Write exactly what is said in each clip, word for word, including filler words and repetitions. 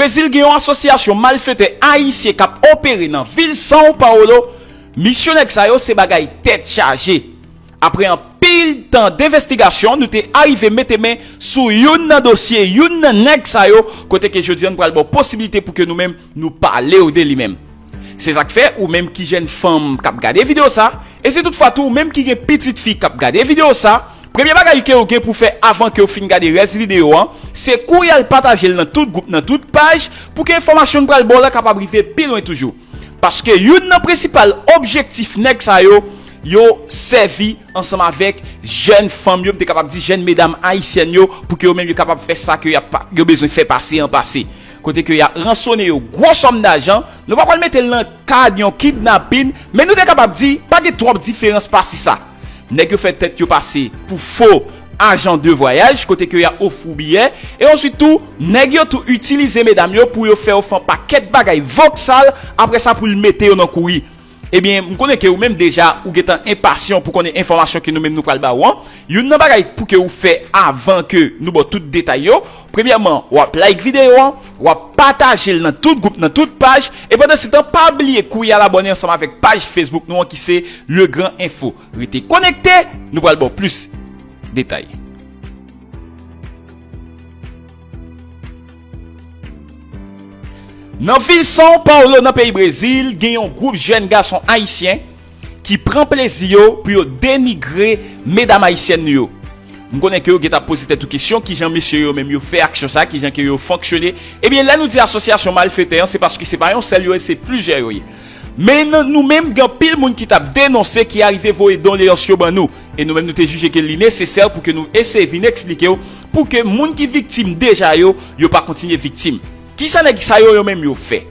Brezil gen yon asosyasyon malfetè ayisyen k ap opere nan vil São Paulo. Misyon nèg sa yo se bagay tèt chaje. Apre anpil tan denvestigasyon, nou te arive mete men sou youn nan dosye youn nan nèg sa yo, kote ke jodi a nou pral ba w posibilite pou ke nou menm nou pale w de li menm. Se sa k fè, ou menm ki jèn fanm k ap gade videyo sa, e si toutfwa tou ou menm ki gen pitit fi k ap gade videyo sa, premye bagay ke w gen pou fè avan ke w fin gade rès videyo an, se kouri al pataje l nan tout gwoup, nan tout paj, pou ke enfòmasyon n pral ba w la kapab rive pi lwen toujou. Paske youn nan prensipal objektif nèg sa yo, yo sèvi ansanm avèk jèn fanm yo, m te kapab di jèn medam ayisyèn yo, pou ke yo menm yo kapab fè sa ke y ap pa, yo bezwen fè pase an pase. Kote ke y ap ransone yo gwo sòm dajan, nou pa pral mete l nan kad yon kidnapin, men nou te kapab di, pa gen twòp diferans pase sa. Nèg yo fè tèt yo pase pou fo ajan de vwayaj, kote ke y ap ofri w biyè, e answit tou, nèg yo tou itilize medam yo pou yo fè yo fè yon pakèt bagay voksal, apre sa pou l mete yo nan kouri. Ebyen, m konnen ke ou menm deja, ou gentan enpasyan pou konnen enfòmasyon ke nou menm nou pral ba ou an. Youn nan bagay pou ke ou fè avan ke nou ba w tout detay yo, premyèman, w ap like videyo an, w ap pataje l nan tout gwoup, nan tout paj, e pandan se tan, pa bliye kouri al abòne ansanm avèk paj Facebook nou an ki se Le Grand Info. Rete konekte, nou pral ba w plis detay. Nan vil São Paulo, nan peyi Brezil, gen yon gwoup jèn gason ayisyen ki pran plezi yo pou yo denigre medam ayisyèn nou yo. M konnen ke yo gentan ap poze tèt ou kesyon, kijan mesye yo menm yo fè aksyon sa, kijan ke yo fonksyone. Ebyen, lè nou di asosyasyon malfetè an, se paske se pa yon sèl yo ye, se plizyè yo ye. Men nan, nou menm, gen anpil moun ki t ap denonse, ki arive voye doleyans yo ban nou. E nou menm, nou te jije ke li nesesè pou ke nou eseye vin eksplike w, pou ke moun ki viktim deja yo, yo pa kontinye viktim. Kisa nèg sa yo, yo menm, yo fè?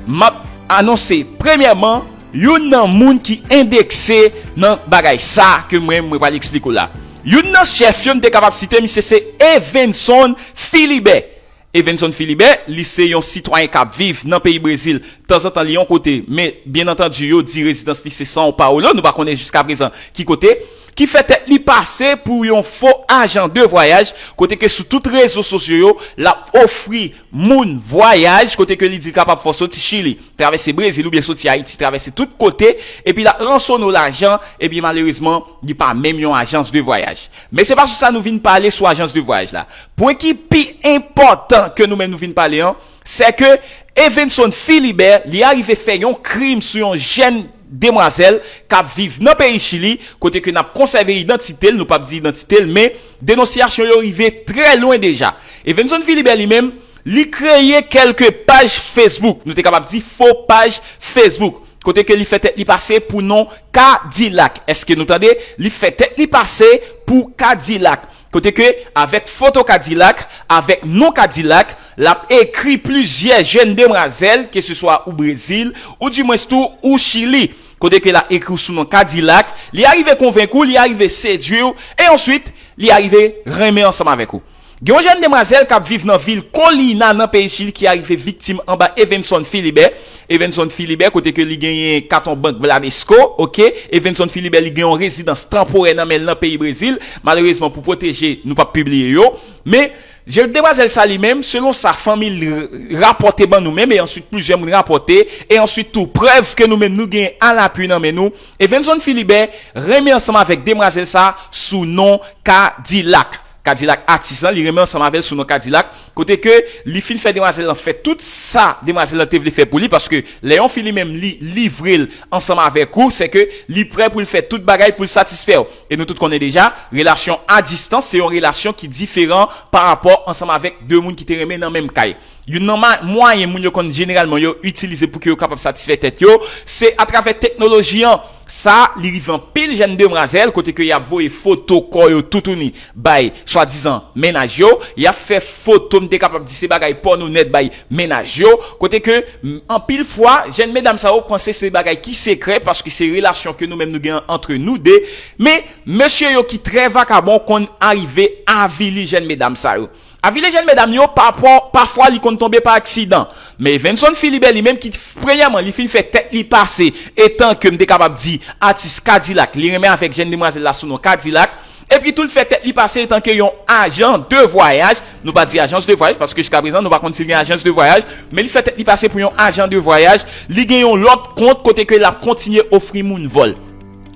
M ap anonse, premyèman, youn nan moun ki endekse nan bagay sa ke mwen, mwen pral eksplike w la. Youn nan chèf yo, m te kapab site, misye se Evenson Philibert. Evenson Philibert, li se yon sitwayen k ap viv nan peyi Brezil. Tanzantan, li yon kote, men, byen antandi, yo di rezidans li se São Paulo. Nou pa konnen jiska prezan ki kote. Ki fè tèt li pase pou yon fo ajan de vwayaj, kote ke sou tout rezo sosyo yo, l ap ofri moun vwayaj, kote ke li di l kapab fè w soti Chili, travèse Brezil oubyen soti Ayiti, travèse tout kote, epi l ap ransone w lajan, epi malerezman, li pa menm yon ajans de vwayaj. Men se pa sou sa nou vin pale sou ajans de vwayaj la. Pwen ki pi enpòtan ke nou menm nou vin pale an, se ke Evenson Philibert, li arive fè yon krim sou yon jèn demwazèl k ap viv nan peyi Chili, kote ke n ap konsève idantite l, nou p ap di idantite l, men denonsiyasyon yo rive trè lwen deja. Evenson Philibert li menm, li kreye kèlke paj Facebook, nou te kapab di fo paj Facebook, kote ke li fè tèt li pase pou non Kadilak. Èske nou tande? Li fè tèt li pase pou Kadilak. Kote ke, avèk foto Kadilak, avèk non Kadilak, l ap ekri plizyè jèn demwazèl, keseswa ou Brezil, ou dimwens tou ou Chili. Kote ke l ap ekri w sou non Kadilak, li arive konvenk ou, li arive sedui w, e answit, li arive renmen ansanm avèk ou. Gen yon jèn demwazèl k ap viv nan vil Colina, nan peyi Chili, ki arive viktim anba Evenson Philibert. Evenson Philibert, kote ke li genyen katon bank Bradesco, oke? Evenson Philibert, li gen yon rezidans tanporè nan men l nan peyi Brezil. Malerezman, pou pwoteje, nou p ap pibliye yo. Men, jèn demwazèl sa li menm, selon sa fanmi l r-, rapòte ban nou menm, e answit plizyè moun rapòte, e answit tou prèv ke nou menm nou genyen alapui nan men nou, Evenson Philibert renmen ansanm avèk demwazèl sa sou non Kadilak. Kadilak atis lan, li renmen ansanm avè l sou non Kadilak, kote ke li fin fè demwazèl lan fè tout sa demwazèl lan te vle fè pou li, paske lè yon fi li menm li livre l ansanm avèk ou, se ke li prè pou l fè tout bagay pou l satisfè w. E nou tout konnen deja, relasyon a distans se yon relasyon ki diferan pa rapò ansanm avèk de moun ki te renmen nan menm kay. Youn nan ma-, mwayen moun yo konn jeneralman yo itilize pou ke yo kapab satisfè tèt yo, se atravè teknoloji an. Sa, li rive anpil jèn demwazèl, kote ke y ap voye foto kò yo toutouni bay swadizan mennaj yo, y ap fè foto, m te kapab di se bagay pòno nèt bay mennaj yo, kote ke, m, anpil fwa, jèn medam sa yo panse se bagay ki sekrè, paske se relasyon ke nou menm nou gen antre nou de, men mesye yo ki trè vakabon konn arive avili jèn medam sa yo. Avili jèn medam yo, pafwa, pafwa li konn tonbe pa aksidan. Men Evenson Philibert li menm ki, premyèman, li fin fè tèt li pase, etan ke m te kapab di atis Kadilak, li renmen avèk jèn demwazèl la sou non Kadilak, Epi tou, l fè tèt li pase etanke yon ajan de vwayaj. Nou pa di ajans de vwayaj, paske jiska prezan, nou pa konn si l gen ajans de vwayaj, men li fè tèt li pase pou yon ajan de vwayaj. Li gen yon lòt kont kote ke l ap kontinye ofri moun vòl.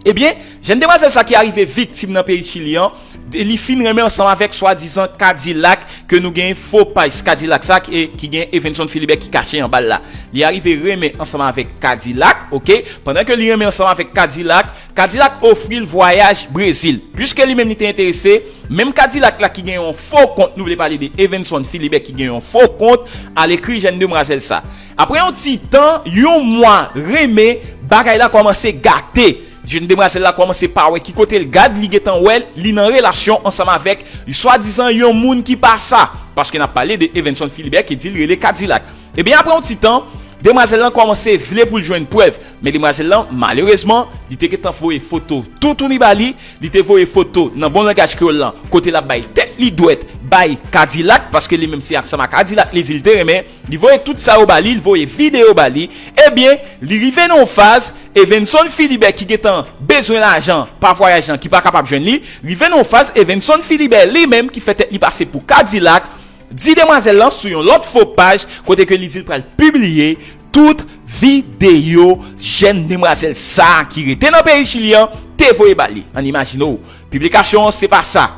Ebyen, jèn demwazèl sa ki arive viktim nan peyi Chili an, li fin renmen ansanm avèk swadizan Kadilak ke nou gen fo paj Kadilak sa ki, ki gen Evenson Philibert ki kache anba l la. Li arive renmen ansanm avèk Kadilak, oke? Pandan ke li renmen ansanm avèk Kadilak, Kadilak ofri l vwayaj Brezil. Piske li menm li te enterese, menm Kadilak la ki gen yon fo kont, nou vle pale de Evenson Philibert ki gen yon fo kont, al ekri jèn demwazèl sa. Apre yon ti tan, yon mwa renmen, bagay la kòmanse gate. Jèn demwazèl la kòmanse pa wè ki kote l gad, li gentan wè li nan relasyon ansanm avèk swadizan yon moun ki pa sa. Paske n ap pale de Evenson Philibert ki di l rele Kadilak. Ebyen, apre yon ti tan, demwazèl lan kòmanse vle pou l jwenn prèv. Men demwazèl lan, malerezman, li te gentan voye foto toutouni ba li. Li te voye foto nan bon langaj kreyòl lan, kote l ap bay tèt li dwèt bay Kadilak, paske li menm se ansanm a Kadilak li di l te renmen. Li voye tout sa yo ba li, li voye videyo ba li. Ebyen, li rive nan yon faz, Evenson Philibert ki gentan bezwen lajan pa vwayaj lan, ki pa kapab jwenn li, rive nan yon faz, Evenson Philibert li menm ki fè tèt li pase pou Kadilak, di demwazèl lan sou yon lòt fo paj kote ke li di l pral pibliye tout videyo jèn demwazèl sa a ki rete nan peyi Chili an te voye ba li. Ann imajine w, piblikasyon an se pa sa.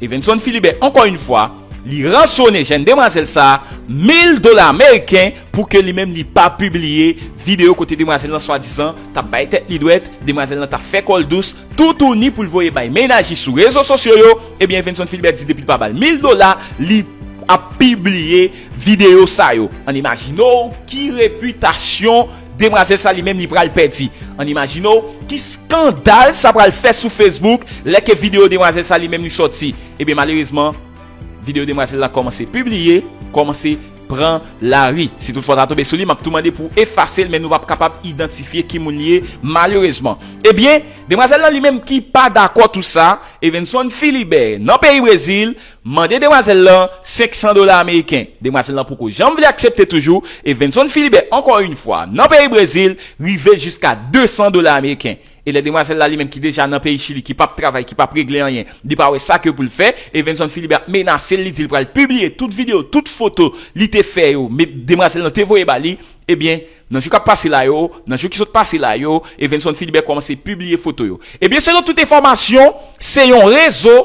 Evenson Philibert, ankò yon fwa, li ransone jèn demwazèl sa a mil dola ameriken pou ke li menm li pa pibliye videyo kote demwazèl lan swadizan t ap bay tèt li dwèt, demwazèl lan t ap fè kò l dous, toutouni pou l voye bay mennaj li sou rezo sosyo yo. Ebyen, Evenson Philibert di depi l pa ba l mil dola, li ap pibliye videyo sa yo. Ann imajine w ki repitasyon demwazèl sa li menm li pral pèdi. Ann imajine w ki eskandal sa pral fè sou Facebook lè ke videyo demwazèl sa li menm li sòti. Ebyen, malerezman, videyo demwazèl la kòmanse pibliye, kòmanse pran lari. Si toutfwa w ta tonbe sou li, m ap tou mande pou w efase l, men nou p ap kapab idantifye ki moun li ye, malerezman. Ebyen, demwazèl lan li menm ki pa dakò tou sa, Evenson Philibert, nan peyi Brezil, mande demwazèl lan senk san dola ameriken. Demwazèl lan poko janm vle aksepte toujou. Evenson Philibert, ankò yon fwa, nan peyi Brezil, rive jiska de san dola ameriken. E lè demwazèl la li menm ki deja nan peyi Chili, ki p ap travay, ki p ap regle anyen, li pa wè sa ke pou l fè, Evenson Philibert ap menase l, li di l pral pibliye tout videyo, tout foto li te fè yo, men demwazèl lan te voye ba li, ebyen, nan jou k ap pase la yo, nan jou ki sot pase la yo, Evenson Philibert kòmanse pibliye foto yo. Ebyen, selon tout enfòmasyon, se yon rezo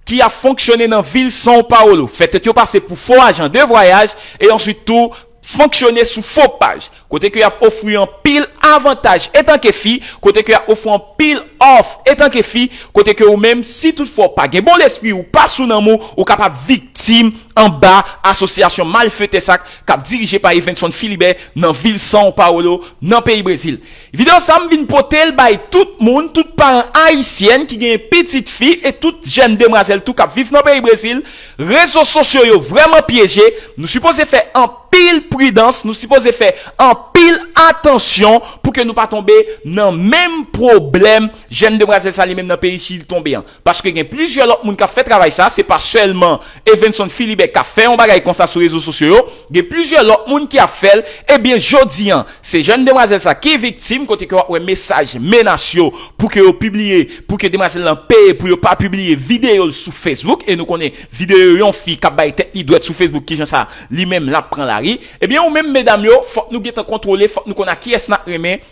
ki ap fonksyone nan vil São Paulo, fè tèt yo pase pou fo ajan de vwayaj, e answit tou fonksyone sou fo paj, kote ke y ap ofri anpil avantaj etanke fi, kote ke y ap ofri anpil òf etanke fi, kote ke ou menm, si toutfwa w pa gen bon lespri, ou pa sou nanm ou, ou kapab viktim anba asosyasyon malfetè sa k ap dirije pa Evenson Philibert nan vil São Paulo, nan peyi Brezil. Videyo sa a m vin pote l bay tout moun, tout paran ayisyèn ki gen pitit fi e tout jèn demwazèl tou k ap viv nan peyi Brezil. Rezo sosyo yo vrèman pyeje. Nou sipoze fè anpil pridans, nou sipoze fè anpil atansyon pou ke nou pa tonbe nan menm pwoblèm jèn demwazèl sa li menm nan peyi Chili tonbe an. Paske gen plizyè lòt moun k ap fè travay sa, se pa sèlman Evenson Philibert k ap fè yon bagay konsa sou rezo sosyo yo, gen plizyè lòt moun ki ap fè l. Ebyen, jodi an, se jèn demwazèl sa ki viktim, kote ke w ap wè mesaj menas yo pou ke yo pibliye, pou ke demwazèl lan peye pou yo pa pibliye videyo l sou Facebook, e nou konnen videyo yon fi k ap bay tèt li dwèt sou Facebook, kijan sa li menm l ap pran lari. Ebyen, ou menm medam yo, fòk nou gentan kontwole, fòk nou konn a kiyès n ap renmen,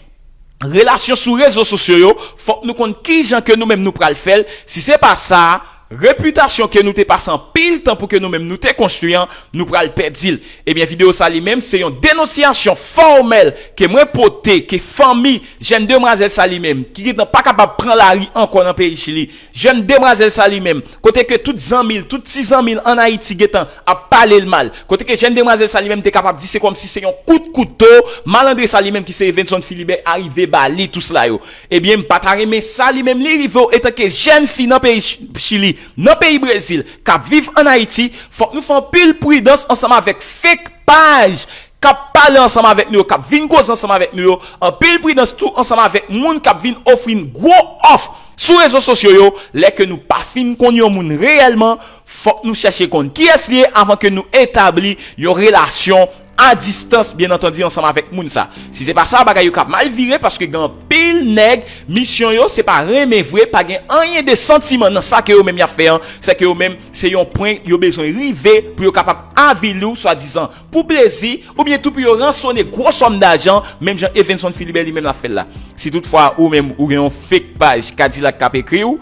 relasyon sou rezo sosyo yo, fòk nou konn kijan ke nou menm nou pral fè l. Si se pa sa, repitasyon ke nou te pase anpil tan pou ke nou menm nou te konstwi an, nou pral pèdi l. Ebyen, videyo sa li menm, se yon denonsyasyon fòmèl ke mwen pote, ke fanmi jèn demwazèl sa li menm, ki gentan pa kapab pran lari ankò nan peyi Chili. Jèn demwazèl sa li menm, kote ke tout zanmi l, tout ti zanmi l ann Ayiti gentan ap pale l mal, kote ke jèn demwazèl sa li menm te kapab di se kòmsi se yon kout kouto, malandren sa li menm ki se Evenson Philibert arive ba li tout sila yo. Ebyen, m pa ta renmen sa li menm li rive w etanke jèn fi nan peyi Ch-, Chili, nan peyi Brezil, k ap viv ann Ayiti, fòk nou fè anpil pridans ansanm avèk fake paj k ap pale ansanm avèk nou yo, k ap vin koze ansanm avèk nou yo, anpil pridans tou ansanm avèk moun k ap vin ofri n gwo òf sou rezo sosyo yo, lè ke nou pa fin konn yon moun reyèlman, fòk nou chèche konn kiyès li ye avan ke nou etabli yon relasyon a distans, byen antandi, ansanm avèk moun sa. Si se pa sa, bagay yo ka mal vire, paske gen anpil nèg, misyon yo, se pa renmen vre, pa gen anyen de santiman nan sa ke yo menm y ap fè an, se ke yo menm, se yon pwen yo bezwen rive pou yo kapab avili w, swadizan pou plezi, oubyen tou pou yo ransone gwo sòm dajan, menm jan Evenson Philibert li menm l ap fè l la. Si toutfwa ou menm ou gen yon fake paj Kadilak k ap ekri w,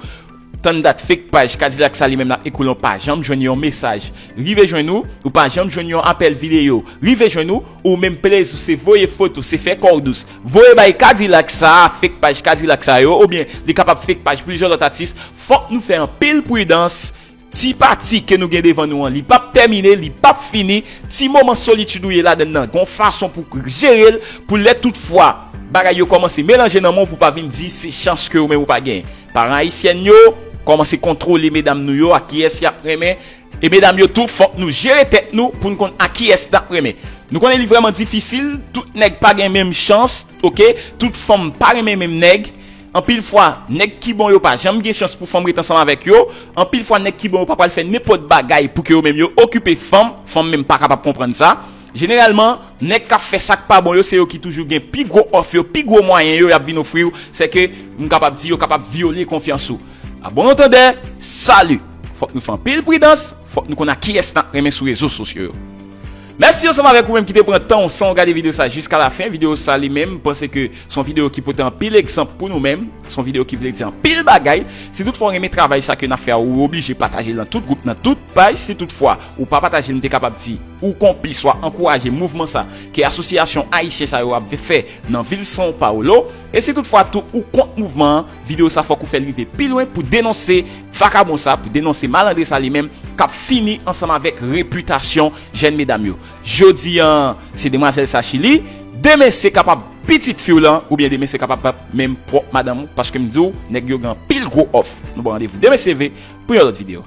tann dat fake paj Kadilak sa li menm l ap ekri w, ou pa janm jwenn yon mesaj rive jwenn ou, ou pa janm jwenn yon apèl videyo rive jwenn ou, ou menm plezi w se voye foto, se fè kò w dous, voye bay Kadilak sa, fake paj Kadilak sa yo, oubyen li kapab fake paj plizyè lòt atis, fòk nou fè anpil pridans. Ti pati ke nou gen devan nou an, li p ap tèmine, li p ap fini. Ti moman solitid ou ye ladann nan, gon fason pou jere l, pou lè tout fwa bagay yo kòmanse melanje nan men w, pou w pa vin di se chans ke ou menm ou pa genyen. Paran ayisyèn yo, kòmanse kontwole medam nou yo, a kiyès y ap renmen. E medam yo tou, fòk nou jere tèt nou pou n konn a kiyès n ap renmen. Nou konnen li vrèman difisil, tout nèg pa gen menm chans, oke? Tout fanm pa renmen menm nèg. Anpil fwa, nèg ki bon yo pa janm gen chans pou fanm ret ansanm avèk yo. Anpil fwa, nèg ki bon yo pa pral fè nenpòt bagay pou ke yo menm yo okipe fanm. Fanm menm pa kapab konprann sa. Jeneralman, nèg k ap fè sa k pa bon yo, se yo ki toujou gen pi gwo òf yo, pi gwo mwayen yo, y ap vin ofri w. Sèke, m kapab di, yo kapab vyole konfyans ou. A bon antandè, sali! Fòk nou fè anpil pridans, fòk nou konn a kiyès n ap renmen sou rezo sosyo yo. Mèsi ansanm avèk ou menm ki te pran tan w san w gade videyo sa jiska lafen. Videyo sa li menm, m panse ke se yon videyo ki pote anpil egzanp pou nou menm. Se yon videyo ki vle di anpil bagay. Si toutfwa w renmen travay sa ke n ap fè a, ou oblije pataje l nan tout gwoup, nan tout paj. Si toutfwa ou pa pataje l, m te kapab di ou konplis, w ap ankouraje mouvman sa ke asosyasyon ayisyen sa yo ap fè nan vil São Paulo. E si toutfwa tou ou kont mouvman an, videyo sa fòk ou fè l rive pi lwen pou denonse vakabon sa, pou denonse malandren sa li menm k ap fini ansanm avèk repitasyon jèn medam yo. Jodi a, se demwazèl sa Chili, demen se kapab pitit fi w lan, oubyen demen se kapab menm pwòp madanm ou, paske m di w, nèg yo gen anpil gwo òf. Nou ba w randevou demen se ve pou yon lòt videyo.